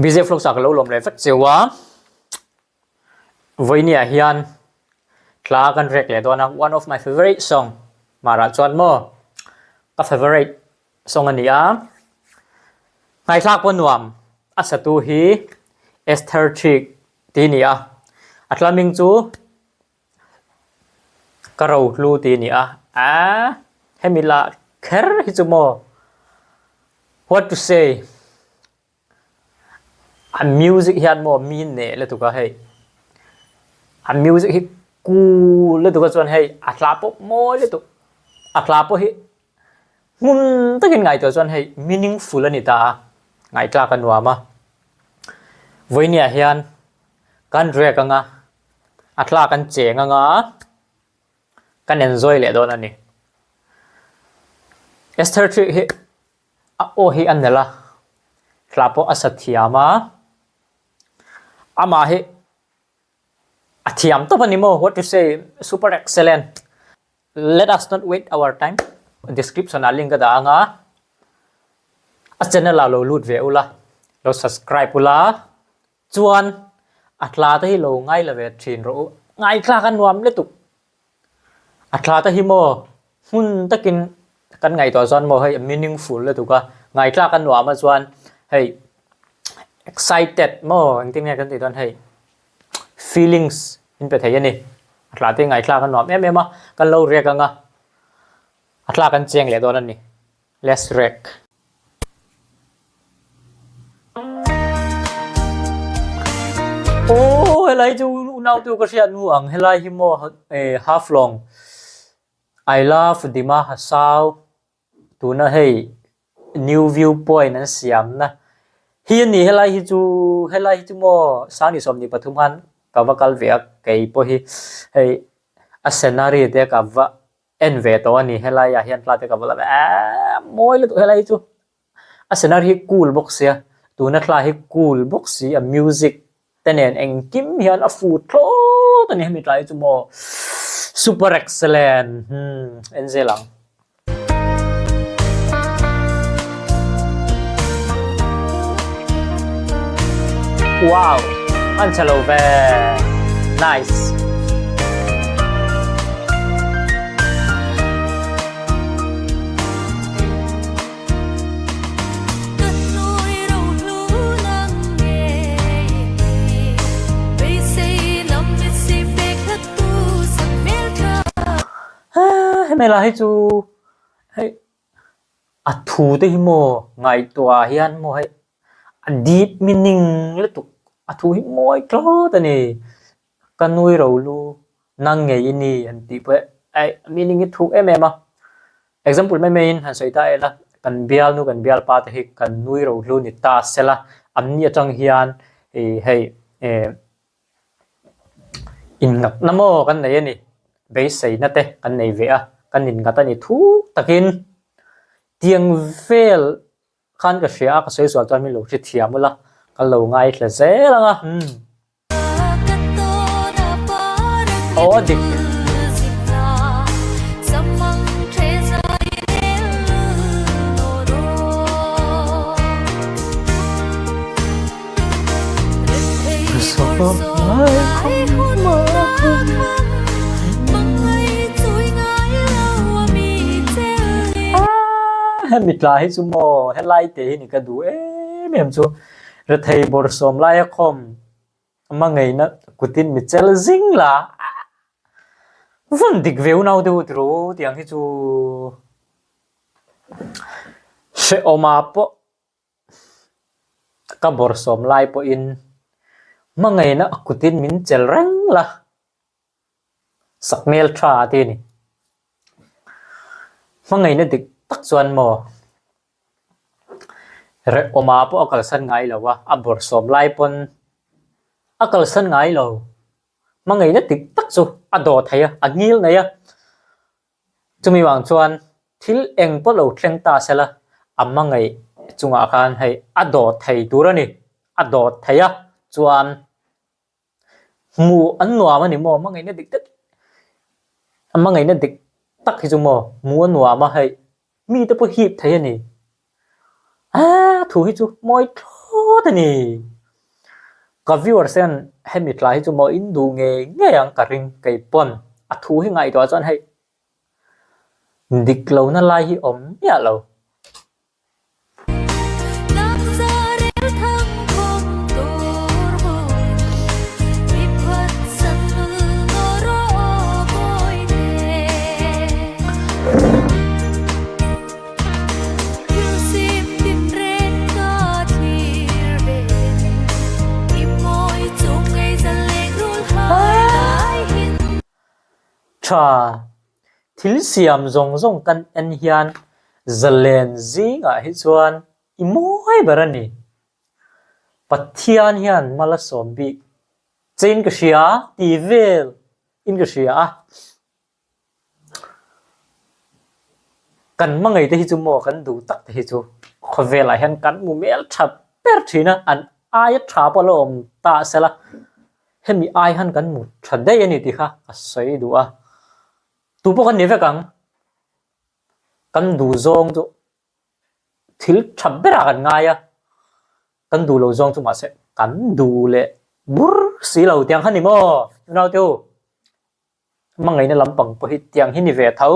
BJ Vlogs ah ka lo lawm leh vek cheu a, vawinia hian hla kan rek leh dawn a, one of my favourite song marah chuan maw ka favourite song a ni a, ngaihthlak pawh nuam a satu hi Esther Thik tih a ni a, a hla hming chu Ka rohlu tih a ni a, aaa hemi lah kher hi chu maw what to say a music hian maw mi neh lutuk a hei a music hi cool lutuk a chuan hei a hla pawh mawi lutuk a hla pawh hi hmun takin ngaihtuah chuan hei meaningful a ni ta a ngaihthlak a nuam a vawinia hian kan rek anga. A thla kan cheng anga kan enjoy leh dawn a ni. Esther Thrik hi a aw hi a nelh a, hla pawh a sa thiam a, amah hi a thiam tawp a ni maw, what to say, super excellent. Let us not wait our time. Description ah link ka dah anga a channel ah lo lut ve ula, lo subscribe ula. Chuan a thla te hi lo ngai la ve thin rawh u. Ngaithlak a nuam lutuk. A thla te hi maw hmun takin kan ngaihtuah chuan maw hei meaningful lutuk a, ngaithlak a nuam a chuan hei excited maw engtin nge kan tih dawn hei feelings min pe thei a ni. A thla te hi ngaithlak a nuam em em a, kan lo rek ang a, a thla kan cheng leh dawn a ni. Let's rek. Aw helai chu unau tu ka hriat nu ang helai hi maw eh Haflong I love Dima Hasao tuna hei new view point an siam na hi a ni helai hi chu helai hi chu maw Sangni 23 khan ka va kal ve a kei pawh hi hei a scenery te ka va En ve tawh a ni, helai ah hian thla te ka va la ve eemm mawi lutuk helai hi chu a scenery hi cool bawk sia tuna thla hi cool bawk si a music te nen engkim hian a fu thlawt a ni hemi tlai hi chu maw super excellent hmm en zel ang. Wow an chhe lo ve nice. Hemi lah hi chu hei a thu te hi maw ngaihtuah ah hian maw hei a deep meaning lutuk a thu hi mawi thlawt a ni ka nui ro lu nang ngei i ni han tih pawh eh a meaning hi thuk em em a example mai mai in han sawi ta ila kan bialnu kan bialpa te hi kan nui ro hlu ni ta sela an ni atang hian ih hei eh. Inngatna maw kan nei a ni, beiseina te kan nei ve a, kan inngat a ni thuk takin tiang vel khan ka hria a, ka sawi sual chuan min lo hrethiam ula, ka lo ngaithla zel ang a, umm. Aw a dik. Hemi tla hi chu maw helai te hi ni ka duh em em chu rethei bawrhsawm laia khawm hmangaihna kutin mi chel zing la vawn dik ve unau deuh tiraw tiang hi chu hrehawmah pawh. Ka bawrhsawm lai pawhin hmangaihna a kutin min chel reng la, sakhmel tha a ti a ni. Hmangaihna dik tak chuan maw rehawmah pawh a kalsan ngai lo a, a bawrhsawm lai pawn a kalsan ngai lo. Hmangaihna dik tak chu a daw thei a, a ngil nei a. Chumi vang chuan thil eng pawh lo thleng ta sela a hmangaih chungah khan hei a dawt thei tur a ni, a dawt thei a chuan hmuh an nuam a ni maw hmangaihna dik tak a hmangaihna dik tak hi chu maw hmuh a nuam a hei mite pawh hip thei a ni, aa thu hi chu mawi thlawt a ni. Ka viewers hian hemi tlai hi chu maw in duh ngei ngei ang ka ring kei pawn a thu hi ngaihtuah chuan hei dik lohna lai hi awm miah lo. Tha, thil siam zawng zawng kan en hian zalen zingah hi chuan i mawi ber a ni. Pathian hian mal a sawm bik che in ka hria ti vel in ka hria a. Kan hmangaih te hi chu maw kan duh tak te hi chu khawvelah hian kan hmu mel tha ber thin a, an aia tha pawh la awm ta sela hemi ai hian kan hmu tha daih a ni tih kha ka sawi duh a, tu pawh kan ni vek ang, kan duh zawng chu thil tha berah kan ngai a, kan duh lo zawng chu mahse kan duh leh bur si lo tiang kha ni maw naute u. Hmangaihna lampang pawh hi tiang hi ni ve tho.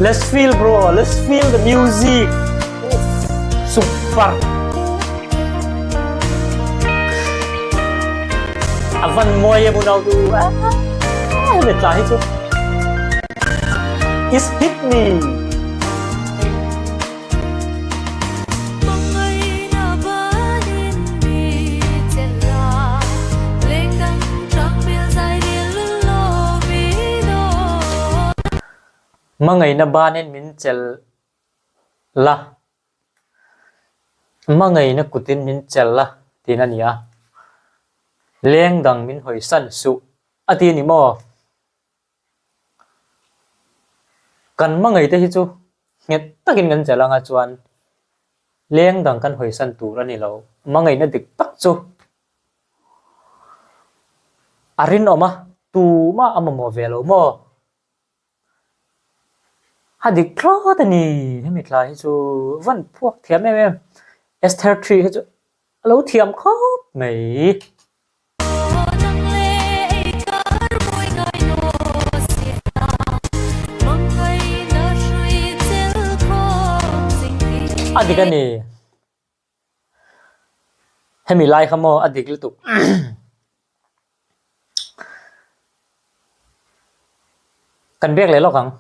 Let's feel bro, let's feel the music. Super. A van mawi em unau tu. Ah, hemi tla hi chu. It's hit me. Hmangaihna banin min chelh la, hmangaihna kutin min chelh la tiin a ni a. Leng dang min hawisan suh a ti a ni maw? Kan hmangaihte hi chu nghet takin kan chelh anga chuan leng dang kan hawisan tur a ni lo. Hmangaihna dik tak chu a rinawm a, tumah a mamawh ve lo maw? A dik thlawt a ni, hemi tlai hi chu van phuak thiam em em. Esther Tree hi chu a lo thiam khawp mai. A dik a ni. Hemi lai kha maw a dik lutuk. Kan biak leh lawk ang.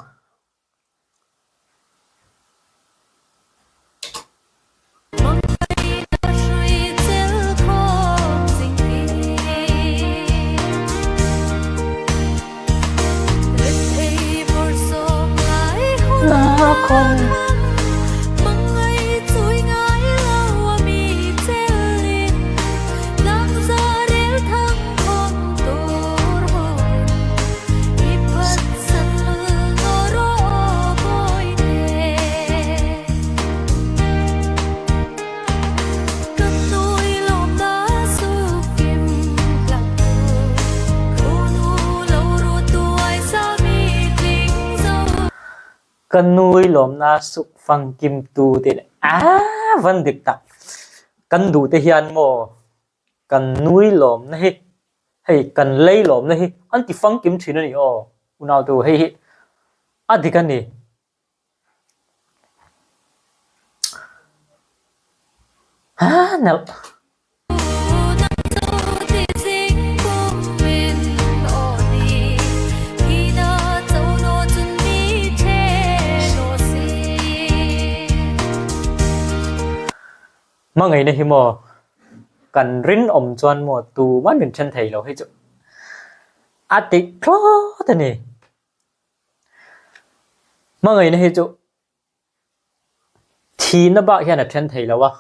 Ka nui lawmna suk fangkim tu te leh aa van dik tak kan duh te hian maw kan nui lawmna hi hei kan lei lawmna hi an ti fangkim thin a ni aw unau tu hei hi a dik a ni. Haa nalh. Hmangaihna hi maw kan rinawm chuan maw tuman min then thei lo hi chu a tih thlawt a ni. Hmangaihna hi chu thihna bak hian a then thei lo a,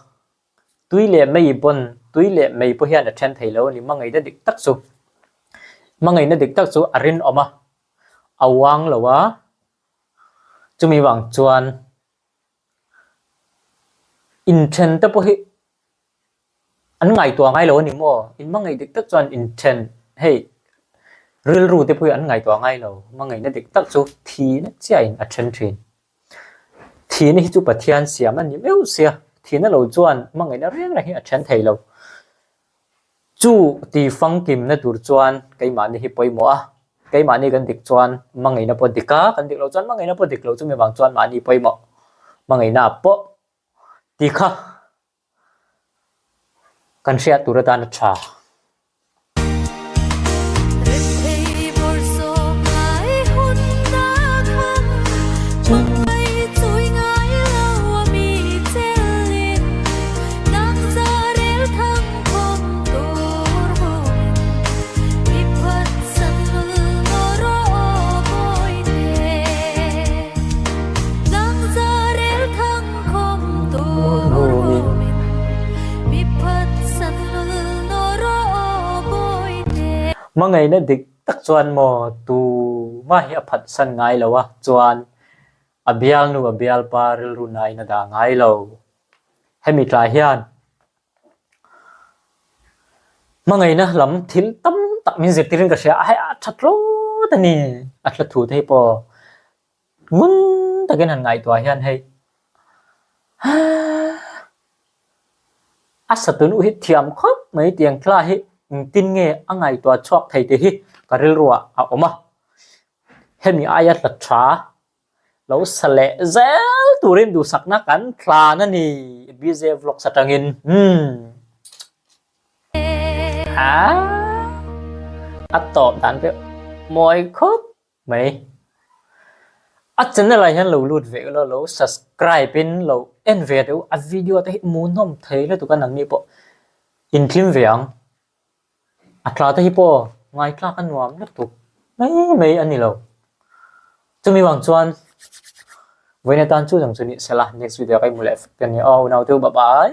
tui leh mei pawn tui leh mei pawh hian a then thei lo a ni. Hmangaihna dik tak chu hmangaihna dik tak chu a rinawm a, a uang lo a, chumi vang chuan inthen te pawh hi An ngaihtuah ngai lo a ni maw? In hmangaih dik tak chuan inthen hei rilru te pawh hi an ngaihtuah ngai lo. Hmangaihna dik tak chu thihna chiahin a then thin. Thihna hi chu Pathian siam a ni meuh sia, thihna lo chuan hmangaihna reng reng hi a then thei lo. Chu ti fangkimna tur chuan keimahni hi pawimawh a, keimahni kan dik chuan hmangaihna pawh dik a, kan dik loh chuan hmangaihna pawh dik lo chumi vang chuan mahni pawimawh hmangaihna pawh ti kha. Kan hriat tur atan a tha. Hmangaihna dik tak chuan maw tumah hi a phatsan ngai lo a, chuan a bialnu a bialpa rilru nain a dah ngai lo. Hemi tlai hian hmangaihna lam thil tam tak min zirtirin ka hria a, hei a tha tlawt a ni. A hla thu te hi pawh Ngun takin han ngaihtuah hian hei a satunu hi thiam khawp mai tiang thla hi engtin nge a ngaihtuah chhuak thei tih hi ka rilruah a awm a, hemi aia hla tha lo sa leh zel turin duhsakna kan tlan a ni BJ Vlogs atangin umm a tawp dan pawh mawi khawp. Mai. A channel ah hian lo lut ve ula, lo subscribe in lo en ve teh u, a video te hi hmuhnawm thei lutuk a nangni pawh in thlim ve ang. A tla te hi pawh ngaitlak a nuam lutuk mai mai a ni lo. Chumi vang chuan vawiin atan chu zawng chu ni sela next video ah ka inhmu leh fek te a ni aw, unau te u bye bye.